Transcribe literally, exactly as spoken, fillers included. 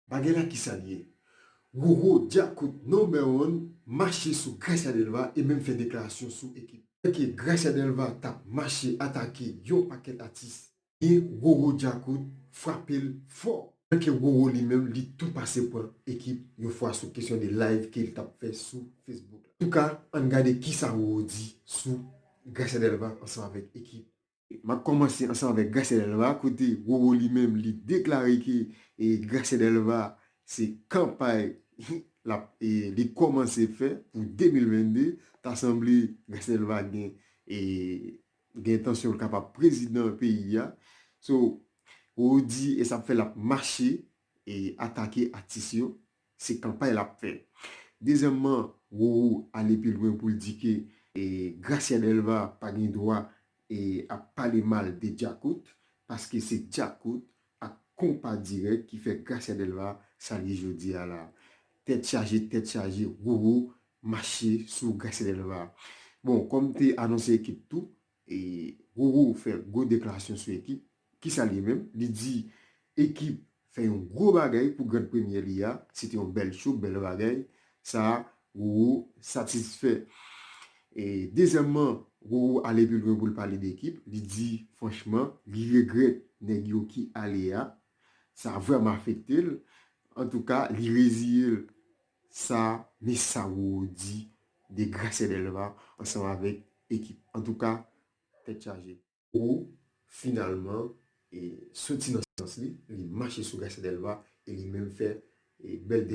Bagay la kisa l ye? Roro, Djakout, Number One mache sou Gracia Delva e menm fè deklarasyon sou ekip. Pandan ke Gracia Delva t ap mache atake yon pakèt atis, e Roro Djakout frape l fò. Pandan ke Roro li menm, li tou pase pran ekip yon fwa sou kesyon de live ke li t ap fè sou Facebook la. Antouka, ann gade kisa Roro di sou Gracia Delva ansanm avèk ekip. M ap kòmanse ansanm avèk Gracia Delva, kote Roro li menm, li deklare ke e, Gracia Delva se kanpay l ap, e, li kòmanse fè pou de mil vennde. Ta sanble Gracia Delva gen, e, gen entansyon l kapab prezidan peyi a. So, Roro di e sa ap fè l ap mache e atake atis yo, se kanpay l ap fè. Dezyèmman, Roro ale pi lwen pou l di ke e, Gracia Delva pa gen dwa e, ap pale mal de Djakout, paske se Djakout ak Konpa Dirèk ki fè Gracia Delva sa l ye jodi a la. Tèt chaje, tèt chaje, Roro mache sou Gracia Delva. Bon, kòm m te anonse ekip tou, e, Roro fè gwo deklarasyon sou ekip. Kisa l ye menm? Li di ekip fè yon gwo bagay pou Grand Premye li a. Se te yon bèl show, bèl bagay. Sa a, Roro satisfè. E, dezyèmman, Roro ale pi lwen pou l pale de ekip. Li di, franchman, li regrèt nèg yo ki ale a. Sa vrèman afekte l. Antouka, li reziye l. Sa, men sa Roro di de Gracia Delva ansanm avèk ekip. Antouka, tèt chaje. Roro, finalman, e, soti nan silans li, li mache sou Gracia Delva e li menm fè, e, bèl